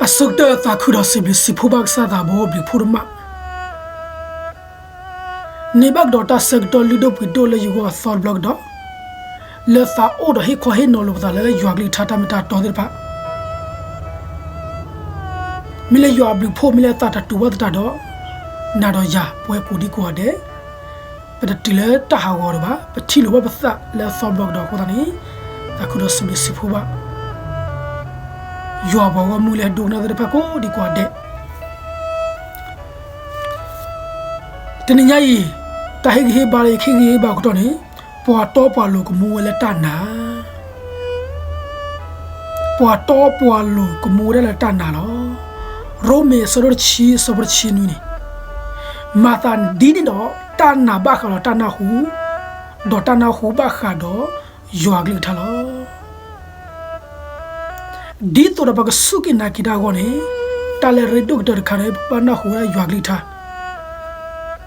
အဆိကတၢၢ်သးခုဒီးစံးဘျုးစံးဖှိၣ်ဘၣ်ကစၢ်သးဘိအဘျုးဖှိၣ်တမး, န့ၢ်ဘၣ်ကဒီးတၢ်ဆၢကတီၢ်လုၢ်ဒိၣ်ပှ့ၤဒိၣ်လၢယဂီၢ်အသီတဘျီကဒီး, လၢသးအိၣ်ဒီးဟ့ၣ်ခီဟ့ၣ်နီၤလိာ်ပသးလၢယွၤကလုၢ်ကထါတၢ်မ့ၢ်တၢ်တီသ့ၣ်တဖၣ် မ့ၢ်လၢယွၤအဘျုးဖှိၣ် မ့ၢ်လၢသးတတူၢ်ဘၣ်သတးဒီး, နၤဒီးယၤပဝဲကိးဒံကိးဂၤဒဲး, ပတတုၤလၢတၢ်ဟးဂီၤတဘၣ်, ပထံၣ်လိာ်ဘၣ်ပသးလၢအသီတဘျီကဒီးအဃိသတးန့ၣ်, သးခုဒီးစံးဘျုးစံးဖှိၣ်ဘၣ် ယွၤပှၤဂီၢ်မုၢ်လၢဟဲဒိကနၣ်သ့ၣ်တဖၣ်ကိးဒံကိးဂၤဒဲး တနံၤညါအံၤ, တၢ်ဟ့ၣ်ဂံၢ်ဟ့ၣ်ဘါလၢယကဟ့ၣ်ဂံၢ်ဟ့ၣ်ဘါအခိၣ်တီန့ၣ်, ပှၤတီပှၤလိၤကမူဝဲလၢတၢ်နာ်, ပှၤတီပှၤလိၤကမူဝဲဒၣ်လၢတၢ်နာ်လီၤ. ရိမ့ၤအဆၢဒိၣ်တဆံအဆၢဖိတဆံနွံန့ၣ်, မၤသးဒ်န့ၣ်ဒီး တၢ်နာ်ဘၣ်ဃးဒီးတၢ်နၢ်ဟူ, ဒီးတၢ်နၢ်ဟူဘၣ်ဃးဒီးယွၤကလုၢ်ကထါလီၤ. ဒ်သိးဒီးပကစူၢ်က့ၤနာ်က့ၤတၢ်အဂီၢ်န့ၣ်, တၢ်လၢအရ့ဒိၣ်ကတၢၢ်တခါန့ၣ် ပဘၣ်နၢ်ဟူဝဲဒၣ်ယွၤကလုၢ်ကထါ,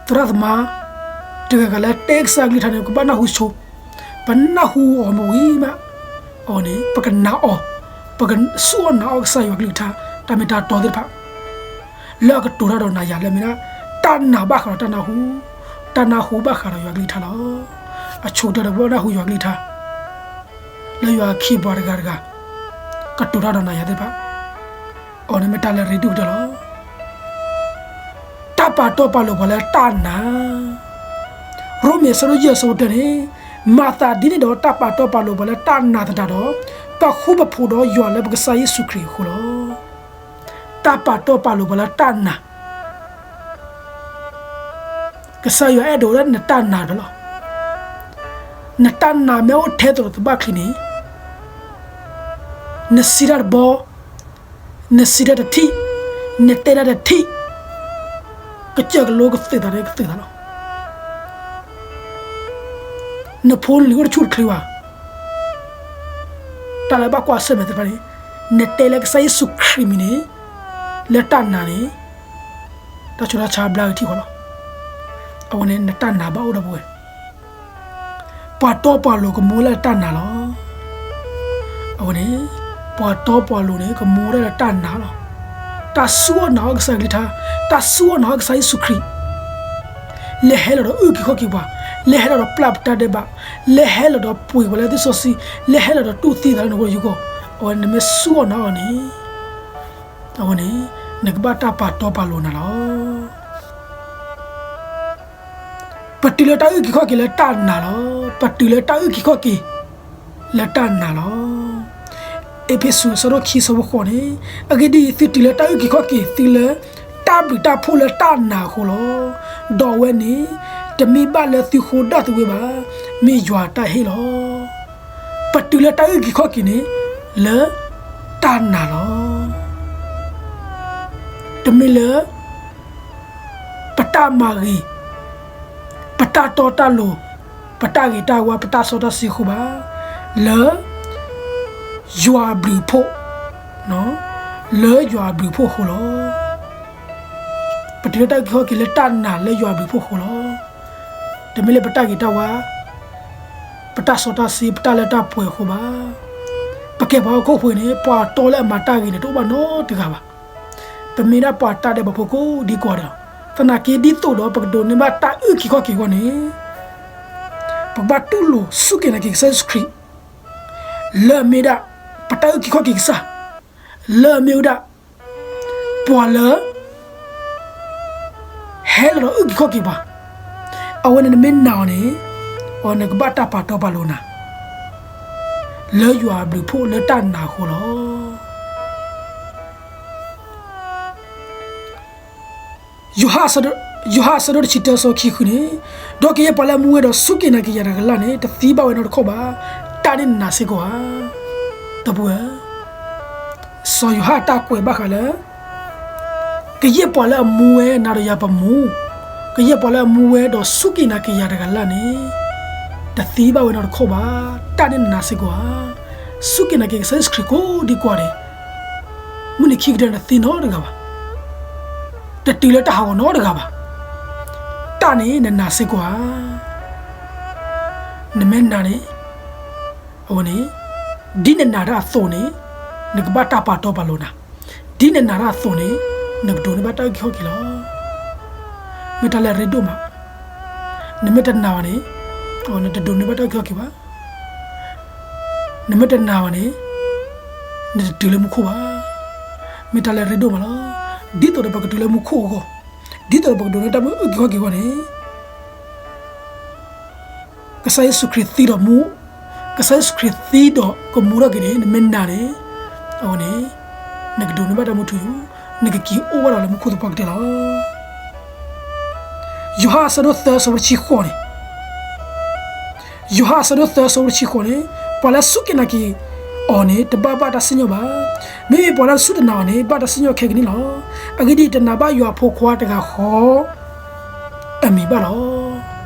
သရၣ်သမါတဂၤဂၤလၢတဲကစၢ်ကလုၢ်ကထါန့ၣ် ကဘၣ်နၢ်ဟူဆိ, ပနၢ်ဟူအီၤမ့ၢ်ဝံၤမး, အန့ၣ် ပကနာ်အီၤ, ပကစူၢ်အီၤနာ်အီၤကစၢ်ယွၤကလုၢ်ကထါ တၢ်မ့ၢ်တၢ်တီသ့ၣ်တဖၣ် လၢအကတိၤတၢ်ဒီးနၤယၤလၢအမ့ၢ်ဒၣ် တၢ်နာ်ဘၣ်ဃးဒီးတၢ်နၢ်ဟူ, တၢ်နၢ်ဟူဘၣ်ဃးဒီးယွၤကလုၢ်ကထါလီၤ. အဆိကတၢၢ်ဒီးပဘၣ်နၢ်ဟူယွၤကလုၢ်ကထါ လၢယွၤအခ့အပှၤတဂၤတဂၤ ကတိၤတၢ်ဒီးနၤယၤသ့ၣ်တဖၣ်, အန့ၣ်မ့ၢ်တၢ်လၢအရ့ဒိၣ်ကတၢၢ်လီၤ. တၢ်ပာ်တီပာ်လိၤပှၤလၢတၢ်နာ်, ရိမ့ၤအဆၢဒိၣ်ယဲၢ်အဆၢဖိတၢန့ၣ်, မၤသးဒ်န့ၣ်ဒီးတၢ်ပာ်တီပာ်လိၤပှၤလၢတၢ်နာ်သတးဒီး, ပာ်ဃူပာ်ဖိးဒီးယွၤလၢပကစၢ်ယ့ၣ်ၡူးခရံာ်အဃိလီၤ. တၢ်ပာ်တီပာ်လိၤပှၤလၢတၢ်နာ် ကစၢ်ယွၤအဲၣ်ဒိးဝဲဒၣ်နတၢ်နာ်တဖၣ်လီၤ. နတၢ်နာ်မ့ၢ်အိၣ်ထဲသိးဒီးသဘၣ်ချံန့ၣ်, နစံးတၢ်တဘီ, နစံးတၢ်တထံၣ်, နတဲတၢ်တထံၣ်, ကစၢၢ်ကလိကသုးသးန့ၣ်ကသုးသးလီၤ. နဖိနလံၤအိၣ်တဆူၣ်တချ့ဘၣ်. တၢ်လၢဘၣ်ကွၢ်ဆၢၣ်မဲာ်သ့ၣ်တဖၣ်န့ၣ်, နတဲလၢကစၢ်ယ့ၣ်ၡူးခရံာ်မံၤန့ၣ်, လၢတၢ်နာ်န့ၣ်, တၢ်ဆူးတၢ်ဆါဘျါက့ၤထံၣ်ဃီလီၤ. အဝဲန့ၣ်နတၢ်နာ်ဘၣ်အိၣ်ဒီးပဝဲ ပှၤတီပှၤလိၤကမူဝဲဒၣ်လၢတၢ်နာ်လီၤ. အဝဲန့ၣ်, ပှၤတီပှၤလိၤန့ၣ် ကမူဝဲဒၣ်လၢတၢ်နာ်လီၤ. တၢ်စူၢ်အီၤနာ်အီၤကစၢ်ကလုၢ်ကထါ, တၢ်စူၢ်အီၤနာ်အီၤကစၢ်ယ့ၣ်ၡူးခရံာ်, လဲၤဟဲလီၤဒီးအုၣ်က့ၤခီၣ်က့ၤပှၤ, လဲၤဟဲလီၤဒီးပျၢ်ပတၢ်ဒဲးဘး, လဲၤဟဲလီၤဒီးပှ့ၤပှၤလၢသ့ၣ်စီဆှံ, လဲၤဟဲလီၤဒီးတူၢ်သံသးလၢနဂီၢ်ယဂီၢ်, အဝဲနမ့ၢ်စူၢ်အီၤနာ်အီၤန့ၣ်, အဝဲန့ၣ်, နကဘၣ်တၢ်ပာ်တီပာ်လိၤနၤလီၤ. ပတုၤလၢတၢ်အုၣ်က့ၤခီၣ်က့ၤလၢတၢ်နာ်လီၤ. ပတုၤလၢတၢ်အုၣ်က့ၤခီၣ်က့ၤလၢတၢ်နာ်လီၤ. အ့းဖ့းစူး အဆၢဒိၣ်ခံ အဆၢဖိဃိးန့ၣ်, အဂ့ၢ်ဒ်အံၤ, သုတုၤလၢတၢ်အုၣ်က့ၤခီၣ်က့ၤသုလၢ တၢ်ဘျုးတၢ်ဖှိၣ်လၢတၢ်နာ်အဃိလီၤ. ဒီးအဝဲန့ၣ်, တမ့ၢ်ဘၣ်လၢသုဃိဒၣ်သုဝ့ဘၣ်, မ့ၢ်ယွၤအတၢ်ဟ့ၣ်လီၤ. ပတုၤလၢတၢ်အုၣ်က့ၤခီၣ်က့ၤန့ၣ်, လၢတၢ်နာ်လီၤ. တမ့ၢ်လၢ ပတၢ်မၤဂ့ၤ, ပတၢ်တီတၢ်လိၤ, ပတၢ်ဂ့ၤတၢ်ဝါ, ပတၢ်စီတၢ်ဆှံအဃိဘၣ်. လၢယွၤအဘျုးအဖှိၣ်, လၢယွၤအဘျုးအဖှိၣ်အဃိလီၤ. ပတုၤလၢတၢ်အုၣ်က့ၤခီၣ်က့ၤလၢတၢ်နာ်လၢယွၤအဘျုးအဖှိၣ်အဃိလီၤ. တမ့ၢ်လၢပတၢ်ဂ့ၤတၢ်ဝါ, ပတၢ်စီတၢ်ဆှံ, ပတၢ်လၢတၢ်ပှဲၤအဃိဘၣ်. ပကဲပှၤဟီၣ်ခိၣ်ဖိန့ၣ်, ပှၤတီလၢအမၤတၢ်ဂ့ၤန့ၣ် တအိၣ်ဘၣ်နီတဂၤဘၣ်. ပမ့ၢ်ဒၣ်ပှၤတၢ်ဒဲးဘးဖိကိးဒံကိးဂၤဒဲးလီၤ. သနာ်က့ဒ်သိးဒီး ပကဒိးန့ၢ်ဘၣ်တၢ်အုၣ်က့ၤခီၣ်က့ၤအဂီၢ်န့ၣ်, ပကဘၣ်တူၢ်လိာ်စူၢ်က့ၤနာ်က့ၤကစၢ်ယ့ၣ်ၡူးခရံာ်, လၢအမ့ၢ်ဒၣ် ပတၢ်အုၣ်က့ၤခီၣ်က့ၤကစၢ်, လၢအမ့ၢ်ဝဲဒၣ် ပှၤလၢ ဟဲလီၤဒီးအုၣ်က့ၤခီၣ်က့ၤပှၤ, အဝဲန့ၣ်နမ့ၢ်နာ်အီၤန့ၣ်, အဝဲနကဘၣ်တၢ်ပာ်တီပာ်လိၤနၤ, လၢယွၤအဘျုးအဖှိၣ်လၢတၢ်နာ်အဃိလီၤ. ယိၤဟၣ်အဆၢဒိၣ်, ယိၤဟၣ်အဆၢဒိၣ်တဆံတၢ အဆၢခံဃုန့ၣ်, ဒီးကယဲၢ်ပှၤလၢအမူဝဲဒီးစူၢ်က့ၤနာ်က့ၤယၤတဂၤလၢ်လၢ်န့ၣ် တသံဘၣ်ဝဲနီတခီၣ်ဘၣ်, တၢ်န့ၣ်နနာ်စ့ၢ်ကီးဧါ. ဒီပုၢ်ဝဲၢ်, စီၤယိၤဟၣ်တၢ်ကွဲးဘၣ်ဃးလၢ ကယဲၢ်ပှၤလၢအမူဝဲနၤဒီးယၤပမူ, ကယဲၢ်ပှၤလၢအမူဝဲဒီးစူၢ်က့ၤနာ်က့ၤယၤတဂၤလၢ်လၢ်န့ၣ်, တသံဘၣ်ဝဲနီတခီၣ်ဘၣ်, တၢ်န့ၣ်နနာ်စ့ၢ်ကီးဧါ. စူၢ်က့ၤနာ်က့ၤကစၢ်ယ့ၣ်ၡူးခရံာ်ကိးဒံကိးဂၤဒဲး, မုၢ်နံၤခံကတၢၢ်န့ၣ်တသံနီတဂၤဘၣ်, တတုၤလၢတၢ်ဟးဂီၤနီတဂၤဘၣ်, တၢ်န့ၣ်နနာ်စ့ၢ်ကီးဧါ. နမ့ၢ်နာ်န့ၣ်, အဝဲန့ၣ်, ဒ်နနာ်တၢ်အသိးန့ၣ်, နကဘၣ်တၢ်ပာ်တီပာ်လိၤနၤ, ဒ်နနာ်တၢ်အသိးန့ၣ် နကဒိးန့ၢ်ဘၣ်တၢ်အုၣ်က့ၤခီၣ်က့ၤလီၤ. မ့ၢ်တၢ်လၢအရ့ဒိၣ်မး, နမ့ၢ်တနာ်ဘၣ်န့ၣ် နတဒိးန့ၢ်ဘၣ်တၢ်အုၣ်က့ၤခီၣ်က့ၤဘၣ်. နမ့ၢ်တနာ်ဘၣ်န့ၣ် နတတုၤလၢမူခိၣ်ဘၣ်. မ့ၢ်တၢ်လၢအရ့ဒိၣ်မးလီၤ. ဒ်သိးဒီးပကတုၤလၢမူခိၣ်အဂီၢ်, ဒ်သိးဒီးပကဒိးန့ၢ်တၢ်မ့ၢ်အုၣ်က့ၤခီၣ်က့ၤအဂီၢ်န့ၣ် ကစၢ်ယ့ၣ်ၡူးခရံာ်သံဒီးမူ, ကစၢ်ယ့ၣ်ၡူးခရံာ်သံဒီးကမူထီၣ်က့ၤန့ၣ် နမ့ၢ်နာ်န့ၣ် အဝဲန့ၣ် နကဒိးန့ၢ်ဘၣ်တၢ်မူထူယိာ်, နကက့ၤအိၣ်ဘၣ်ဒီးလၢမူခိၣ်သပှၢ်ကတၢၢ်လီၤ. ယိၤဟၣ်အဆၢဒိၣ်သၢအဆၢဖိတဆံဃိးန့ၣ်, ယိၤဟၣ်အဆၢဒိၣ်သၢအဆၢဖိတဆံဃိးန့ၣ်, ပှၤလၢအစူၢ်က့ၤနာ်က့ၤအီၤန့ၣ် တဘၣ်ဘၣ်တၢ်စံၣ်ညီၣ်ဘၣ်. မ့မ့ၢ်ပှၤလၢအစူၢ်တနာ်အီၤန့ၣ် ဘၣ်တၢ်စံၣ်ညီၣ်ခဲကနံၣ်လီၤ. အဂ့ၢ်ဒ်အံၤ, တနာ်ဘၣ်ယွၤအဖိခွါတဂၤဃီ အမံၤဘၣ်လီၤ.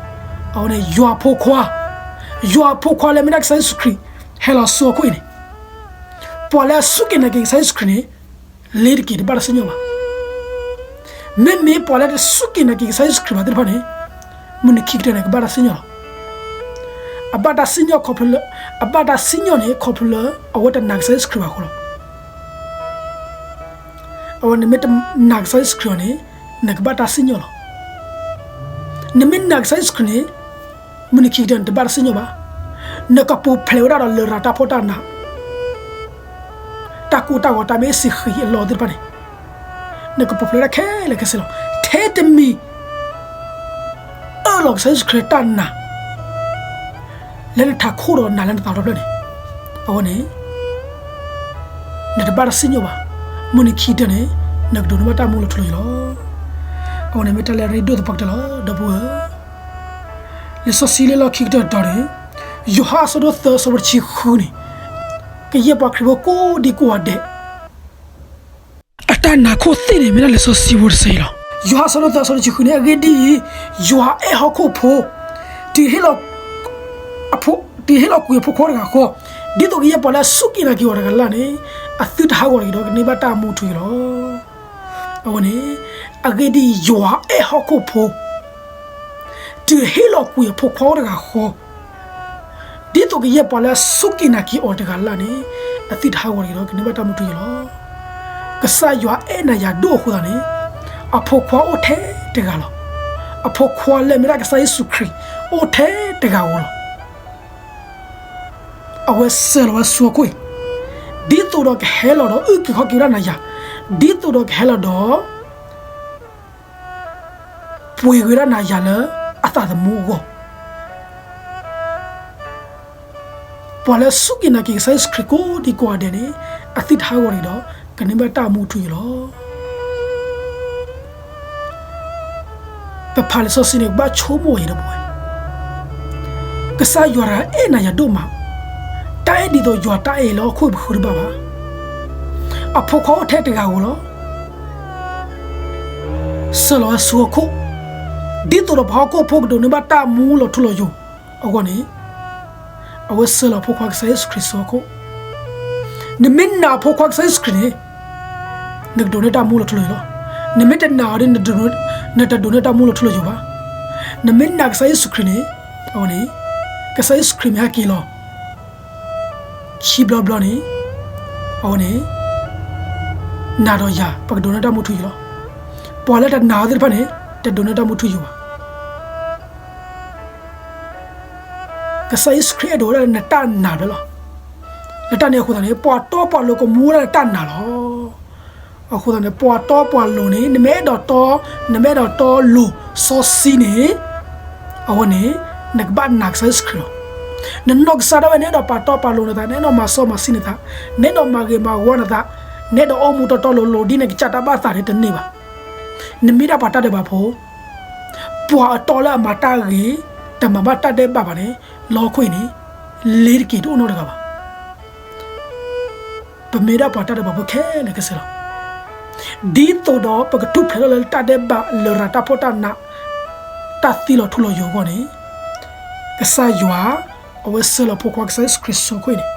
အဝဲန့ၣ် ယွၤအဖိခွါ, ယွၤအဖိခွါလၢမ့ၢ်ဒၣ်ကစၢ်ယ့ၣ်ၡူးခရံာ် ဟဲလီၤဆူဟီၣ်ခိၣ်အံၤန့ၣ်, ပှၤလၢအစူၢ်က့ၤနာ်က့ၤကစၢ်ယ့ၣ်ၡူးခရံာ်န့ၣ် လ့ၤတက့ၤ တဘၣ်တၢ်စံၣ်ညီၣ်ဘၣ်. မ့မ့ၢ်ပှၤလၢတစူၢ်က့ၤနာ်က့ၤကစၢ်ယ့ၣ်ၡူးခရံာ်ဘၣ်သ့ၣ်တဖၣ်န့ၣ်, မုၢ်နံၤခံကတၢၢ်န့ၣ် ကဘၣ်တၢ်စံၣ်ညီၣ်လီၤ. အဘၣ်တၢ်စံၣ်ညီၣ်ခီဖျိလၢ, အဘၣ်တၢ်စံၣ်ညီၣ်န့ၣ် ခီဖျိလၢ အဝဲတနာ်ကစၢ်ယ့ၣ်ၡူးခရံာ်ဘၣ်အဃိလီၤ. အဝဲနမ့ၢ်တနာ်ကစၢ်ယ့ၣ်ၡူးခရံာ်အီၤန့ၣ်, နကဘၣ်တၢ်စံၣ်ညီၣ်လီၤ. နမ့ၢ်နာ်ကစၢ်ယ့ၣ်ၡူးခရံာ်န့ၣ်, မုၢ်နံၤခံကတၢၢ်န့ၣ် တဘၣ်တၢ်စံၣ်ညီၣ်ဘၣ်. နကပူၤဖျဲးဝဲဒၣ်ဒီးလရာ်တၢ်ဖှီၣ်တၢ်နး, တၢ်ကိၢ်တၢ်ဂီၤ တၢ်မ့ၢ်စံးဃံးအလီၢ်သ့ၣ်တဖၣ်န့ၣ်, နကပူၤဖျဲးဝဲဒၣ်ခဲလၢာ်ခဲဆ့လီၤ. ထဲတမံၤ အၢၣ်လီၤကစၢ်ယ့ၣ်ၡူးခရံာ်တၢ်နာ် လၢနထးခိၣ်ဒီးနာ်လၢနသးဒီဖျၢၣ်န့ၣ်, အဝဲန့ၣ် နတဘၣ်တၢ်စံၣ်ညီၣ်ဘၣ်. မုၢ်နံၤခံကတၢၢ်န့ၣ် နကဒိးန့ၢ်ဘၣ်တၢ်မူလီၤထူလီၤယိာ်လီၤ. အဝဲန့ၣ်မ့ၢ်တၢ်လၢအရ့ဒိၣ်သပှၢ်ကတၢၢ်လီၤ ဒီပုၢ်ဝဲၢ်. လံာ်စီဆှံလၢလီၢ်ခံကတၢၢ်တတီၤန့ၣ်, ယိၤဟၣ်အဆၢဒိၣ်သၢအဆၢဖိတဆံဃုန့ၣ်, ကယဲၢ်ပှၤခရံာ်ဖိကိးဒံကိးဂၤဒဲး အတၢ်နာ်ခိၣ်သ့ၣ်န့ၣ် မ့ၢ်ဒၣ်လံာ်စီဆှံဖိတဆၢအံၤလီၤ. ယိၤဟၣ်အဆၢဒိၣ်သၢအဆၢဖိတဆံဃုန့ၣ်, အဂ့ၢ်ဒ်အံၤ, ယွၤအဲၣ်ဟီၣ်ခိၣ်ဖိ, တုၤဟ့ၣ်လီၤ တုၤဟ့ၣ်လီၤကွံာ်အဖိခွါတဂၤဃီ, ဒ်သိးကယဲၢ်ပှၤလၢအစူၢ်က့ၤနာ်က့ၤအီၤတဂၤလၢ်လၢ်န့ၣ်, အသုတဟးဂီၤတဂ့ၤဒီး ကန့ၢ်ဘၣ်တၢ်မူထူယိာ်လီၤ. အဝဲန့ၣ်, အဂ့ၢ်ဒ်အံၤ, ယွၤအဲၣ်ဟီၣ်ခိၣ်ဖိ, တုၤဟ့ၣ်လီၤကွံာ်အဖိခွါအိၣ်တဂၤဃီ, ဒ်သိးကယဲၢ်ပှၤလၢအစူၢ်က့ၤနာ်က့ၤအီၤတဂၤလၢ်လၢ်န့ၣ်, အသုတဟးဂီၤတဂ့ၤဒီး ကန့ၢ်ဘၣ်တၢ်မူထူယိာ်လီၤ. ကစၢ်ယွၤအဲၣ်နၤယၤဒိၣ်အဃိသတးန့ၣ်, အဖိခွါအိၣ်ထဲတဂၤလီၤ. အဖိခွါလၢအမ့ၢ်ဒၣ်ကစၢ်ယ့ၣ်ၡူးခရံာ် အိၣ်ထဲတဂၤဧိၤလီၤ. အဝဲဆှၢလီၤဝဲဆူဟီၣ်ခိၣ်အံၤ, ဒ်သိးဒီးကဟဲလီၤဒီးအုၣ်က့ၤခီၣ်က့ၤဝဲဒၣ်နၤယၤ, ဒ်သိးဒီးကဟဲလီၤဒီး ပှ့ၤက့ၤဝဲဒၣ်နၤယၤလၢအသးသမူအဂီၢ်. ပှၤလၢအစူၢ်က့ၤနာ်က့ၤကစၢ်ယ့ၣ်ၡူးခရံာ်ကိးဒံကိးဂၤဒဲးန့ၣ်, အသုတဟးဂီၤတဂ့ၤဒီး ကန့ၢ်ဘၣ်တၢ်မူထူယိာ်လီၤ. ပဖးလံာ်စီဆှံန့ၣ် ကဘၣ်ဆိကမိၣ်အီၤ ဒီပုၢ်ဝဲၢ်, ကစၢ်ယွၤတဂၤအဲၣ်နၤယၤဒိၣ်မး, တၢ်အဲၣ်ဒ်သိးယွၤတၢ်အဲၣ်လၢဟီၣ်ခိၣ်ပဃုတဘၣ်ဘၣ်. အဖိခွါအိၣ်ထဲတဂၤဧိၤလီၤ. ဆှၢလီၤဝဲဆူဟီၣ်ခိၣ်, ဒ်သိးဒီးပှၤဟီၣ်ခိၣ်ဖိကဒိးန့ၢ်ဘၣ်တၢ်မူလီၤထူလီၤယိာ်အဂီၢ်န့ၣ်, အဝဲဆှၢလီၤအဖိခွါကစၢ်ယ့ၣ်ၡူးခရံာ်ဆူဟီၣ်ခိၣ်. နမ့ၢ်နာ်အဖိခွါကစၢ်ယ့ၣ်ၡူးခရံာ်န့ၣ်, နကဒိးန့ၢ်တၢ်မူလီၤထူလီၤယိာ်လီၤ. နမ့ၢ်တနာ်အီၤဒီး နတဒိးန့ၢ်တၢ်မူလီၤထူလီၤယိာ်ဘၣ်. နမ့ၢ်နာ်ကစၢ်ယ့ၣ်ၡူးခရံာ်န့ၣ်, အဝဲန့ၣ်, ကစၢ်ယ့ၣ်ၡူးခရံာ်မ့ၢ်ဟဲက့ၤလီၤ ခံဘျီဘျီန့ၣ်, အဝဲန့ၣ်, နၤဒီးယၤ ပကဒိးန့ၢ်တၢ်မူထူယိာ်လီၤ. ပှၤလၢတနာ်အီၤသ့ၣ်တဖၣ်န့ၣ်, တဒိးန့ၢ်တၢ်မူထူယိာ်ဘၣ်. ကစၢ်ယ့ၣ်ၡူးခရံာ်အဲၣ်ဒိးဝဲဒၣ်လၢနတၢ်နာ်ဖဲလီၤ. လၢတၢ်န့ၣ်အဃိသတးန့ၣ် ပှၤတီပှၤလိၤကမူဝဲဒၣ်လၢတၢ်နာ်လီၤ. အဃိသတးန့ၣ် ပှၤတီပှၤလိၤန့ၣ် နမ့ၢ်အဲၣ်ဒိးတီ, နမ့ၢ်အဲၣ်ဒိးတီလိၤစီဆှံန့ၣ်, အဝဲန့ၣ်, နကဘၣ်နာ်ကစၢ်ယ့ၣ်ၡူးခရံာ်လီၤ. နနီၢ်ကစၢ်ဒၣ်ဝဲ နအဲၣ်ဒိးပာ်တီပာ်လိၤနသး, နအဲၣ်ဒိးမၤစီမၤဆှံနသး, နအဲၣ်ဒိးမၤဂ့ၤမၤဝါနသး, နအဲၣ်ဒိးအိၣ်မူတီတီလိၤလိၤ ဒ်နကစၢ်တၢ်ဘၣ်သးန့ၣ်တန့ၢ်ဘၣ်. နမ့ၢ်ဒၣ်ပှၤတၢ်ဒဲးဘးဖိ, ပှၤအတီလၢအမၤတၢ်ဂ့ၤ, တမၤဘၣ်တၢ်ဒဲးဘးဘၣ်န့ၣ်, လၢဟီၣ်ခိၣ်အံၤန့ၣ်, လ့ၤတက့ၤတအိၣ်နီတဂၤဘၣ်. ပမ့ၢ်ဒၣ်ပှၤတၢ်ဒဲးဘးဖိခဲလၢာ်ခဲဆ့လီၤ. ဒ်သိးဒီးပကထူၣ်ဖျဲးထီၣ်လၢတၢ်ဒဲးဘး လရာ်တၢ်ဖှီၣ်တၢ်နး, တၢ်သံလီၤထူလီၤယိာ်အဂီၢ်န့ၣ်, ကစၢ်ယွၤ, အဝဲဆှၢလီၤဖိခွါကစၢ်ယ့ၣ်ၡူးခရံာ်ဆူဟီၣ်ခိၣ်အံၤန့ၣ်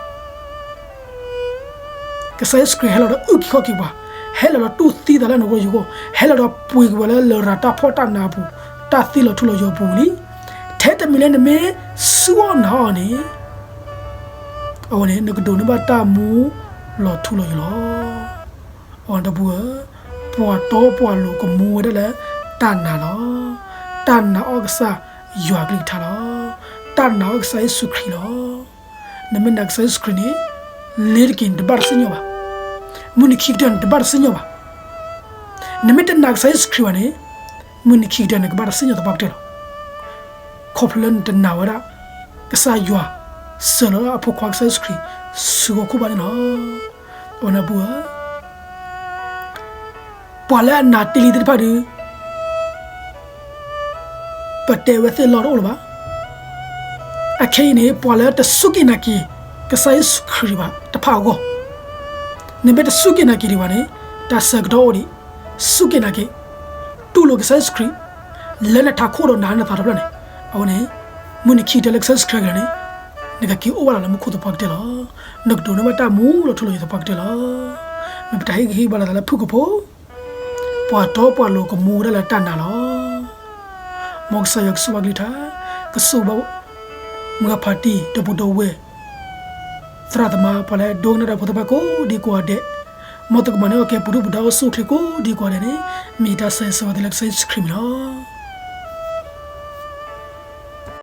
ကစၢ်ယ့ၣ်ၡူးခရံာ်ဟဲလီၤဒီးအုၣ်က့ၤခီၣ်က့ၤပှၤ, ဟဲလီၤဒီးတူၢ်သံသးလၢနဂီၢ်ယဂီၢ်, ဟဲလီၤဒီးပှ့ၤက့ၤပှၤလၢလရာ်တၢ်ဖှီၣ်တၢ်နးအပူၤ, တၢ်သံလီၤထူလီၤယိာ်အပူၤလံ. ထဲတမံၤလၢနမ့ၢ်စူၢ်အီၣ်နာ်အီၤန့ၣ်, အဝဲန့ၣ် နကဒိးန့ၢ်ဘၣ်တၢ်မူလီၤထူလီၤယိာ်လီၤ. အဝဲန့ၣ်ဒီပုၢ်ဝဲၢ်, ပှၤတီပှၤလိၤကမူဝဲဒၣ်လၢတၢ်နာ်လီၤ. တၢ်နာ်အီၣ်ကစၢ်ယွၤကလုၢ်ကထါလီၤ. တၢ်နာ်အီၣ်ကစၢ်ယ့ၣ်ၡူးခရံာ်လီၤ. နမ့ၢ်နာ်ကစၢ်ယ့ၣ်ၡူးခရံာ်န့ၣ်, လ့ၤတက့ၤန့ၣ် တဘၣ်တသ့ၣ်ညါဘၣ်. မုၢ်နံၤခံကတၢၢ်န့ၣ် တဘၣ်တသ့ၣ်ညါဘၣ်. နမ့ၢ်တနာ်ကစၢ်ယ့ၣ်ၡူးခရံာ်ဘၣ်န့ၣ်, မုၢ်နံၤခံကတၢၢ်န့ၣ် ကဘၣ်တသ့ၣ်ညါသပှၢ်ကတၢၢ်လီၤ. ခီဖျိလၢနတနာ်ဝဲဒၣ် ကစၢ်ယွၤ စၢၤလီၤအဖိခွါကစၢ်ယ့ၣ်ၡူးခရံာ် ဆူဟီၣ်ခိၣ်ဘၣ်န့ၣ်လီၤ. အဝဲန့ၣ်ပုၢ်ဝဲၢ်, ပှၤလၢအနာ်တ့ၢ်လံသ့ၣ်တဖၣ်ဒီး ပတဲဝဲသ့ၣ်လီၢ်တအိၣ်လၢၤဘၣ်. အခဲအံၤန့ၣ် ပှၤလၢတစူၢ်က့ၤနာ်က့ၤ ကစၢ်ယ့ၣ်ၡူးခရံာ်ဘၣ်တဖၣ်အဂီၢ်, နမ့ၢ်တစူၢ်က့ၤနာ်က့ၤဒံးဘၣ်န့ၣ်, တၢ်ဆၢကတီၢ်အိၣ်ဒံး, စူၢ်က့ၤနာ်က့ၤ, တူၢ်လိာ်ကစၢ်ယ့ၣ်ၡူးခရံာ် လၢနထးခိၣ်ဒီးနၤနသးတဖျၢၣ်န့ၣ်, အဝဲန့ၣ် မုၢ်နံၤခံကတၢၢ်လၢကစၢ်ယ့ၣ်ၡူးခရံာ်ကလဲၤန့ၣ်, နကက့ၤအိၣ်ဘၣ်လၢမူခိၣ်သပှၢ်ကတၢၢ်လီၤ. နကဒိးန့ၢ်ဘၣ်တၢ်မူလီၤထူလီၤယိာ်သပှၢ်ကတၢၢ်လီၤ. မ့ၢ်ပတၢ်ဟ့ၣ်ဂံၢ်ဟ့ၣ်ဘါလိာ်သးလၢဖုၣ်ကိာ်ဖိ, ပှၤတီပှၤလိၤကမူဝဲဒၣ်လၢတၢ်နာ်လီၤ. မ်ကစၢ်ယွၤကဆိၣ်ဂ့ၤအကလုၢ်ကထါ, ကဆိၣ်ဂ့ၤဘၣ် မုၢ်ဂၤဖးတံၢ် ဒီပုၢ်ဒီဝဲၢ် သရၣ်သမါ ပှၤလၢဒိကနၣ်တၢ်ဖိသ့ၣ်တဖၣ်ကိးဒံကိးဂၤဒဲး, မ်သုကမၤန့ၢ်အီၣ်ကဲပူၤဒိၣ်ပူၤဒါအိၣ်ဆူၣ်အိၣ်ချ့ကိးဒံကိးဂၤဒဲးန့ၣ်, မ့ၢ်ယတၢ်ဆၢဂ့ၤဆၢဝါသုလၢကစၢ်ယ့ၣ်ၡူးခရံာ်အမံၤလီၤ.